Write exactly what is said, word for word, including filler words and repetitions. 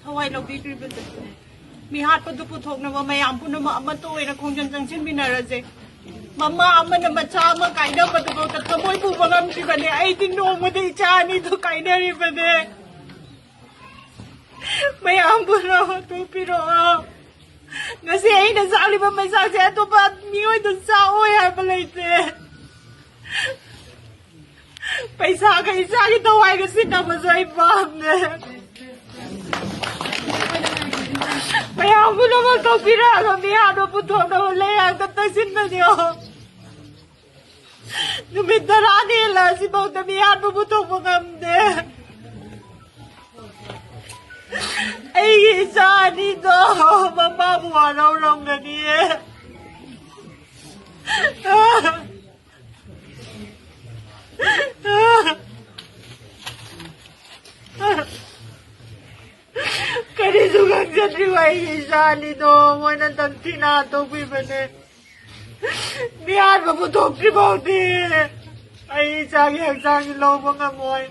ꯊꯋꯥꯏ ꯂꯧꯕꯤꯈ꯭ꯔꯤꯕꯁꯦ꯫ ꯃꯤꯍꯥꯠꯄꯗꯨ ꯄꯨꯊꯣꯛꯅꯕ ꯃꯌꯥꯝ ꯄꯨꯝꯅꯃꯛ ꯑꯃꯠꯇ ꯑꯣꯏꯅ ꯈꯣꯡꯖꯪ ꯆꯪꯁꯤꯟꯃꯤꯟꯅꯔꯁꯦ꯫ ꯃꯃꯥ ꯑꯃꯅ ꯃꯆꯥ ꯑꯃ ꯀꯥꯏꯅꯕꯗꯨꯐꯥꯎꯗ ꯊꯃꯣꯏ ꯄꯨꯕ ꯉꯝꯗ꯭ꯔꯤꯕꯅꯦ꯫ ꯑꯩꯗꯤ ꯅꯣꯡꯃꯗ ꯏꯆꯥ ꯑꯅꯤꯗꯨ ꯀꯥꯏꯅꯔꯤꯕꯅꯦ꯫ ꯃꯌꯥꯝ ꯄꯨꯝꯅꯃꯛ ꯍꯥꯠꯇꯣꯛꯄꯤꯔꯛꯑꯣ꯫ ꯉꯁꯤ ꯑꯩꯅ ꯆꯥꯔꯤꯕ ꯃꯩꯁꯥꯁꯦ ꯑꯇꯣꯞꯄ ꯃꯤꯑꯣꯏꯗ ꯆꯥꯑꯣꯏ ꯍꯥꯏꯕ ꯂꯩꯇꯦ꯫ ꯄꯩꯁꯥꯒ ꯏꯆꯥꯒꯤ ꯊꯋꯥꯏꯒ ꯁꯤꯟꯅꯕꯁꯨ ꯑꯩ ꯄꯥꯝꯗꯦ꯫ ꯃꯌꯥꯝ ꯄꯨꯝꯅꯃꯛ ꯊꯣꯛꯄꯤꯔꯛꯑꯒ ꯃꯤꯍꯥꯠꯄ ꯄꯨꯊꯣꯛꯅꯕ ꯂꯩꯔꯥꯛꯇ ꯇꯩꯁꯤꯟꯕꯅꯤꯌꯣ꯫ ꯅꯨꯃꯤꯠ ꯇꯔꯥꯅꯤ ꯍꯦꯜꯂꯛꯑꯁꯤꯐꯥꯎꯗ ꯃꯤꯍꯥꯠꯄ ꯄꯨꯊꯣꯛꯄ ꯉꯝꯗꯦ꯫ ꯑꯩꯒꯤ ꯏꯆꯥ ꯑꯅꯤꯗꯣ ꯃꯃꯥꯕꯨ ꯋꯥꯔꯧꯔꯝꯒꯅꯤꯌꯦ꯫ ꯀꯔꯤꯁꯨ ꯈꯪꯖꯗ꯭ꯔꯤꯕ ꯑꯩꯒꯤ ꯏꯆꯥ ꯑꯅꯤꯗꯣ ꯃꯣꯏꯅ ꯇꯝꯊꯤꯅ ꯍꯥꯠꯇꯣꯛꯄꯤꯕꯅꯦ꯫ ꯃꯤꯍꯥꯠꯄ ꯄꯨꯊꯣꯛꯇ꯭ꯔꯤ ꯐꯥꯎꯗꯤ ꯑꯩ ꯏꯆꯥꯒꯤ ꯍꯛꯆꯥꯡꯁꯤ ꯂꯧꯕ ꯉꯝꯃꯣꯏ꯫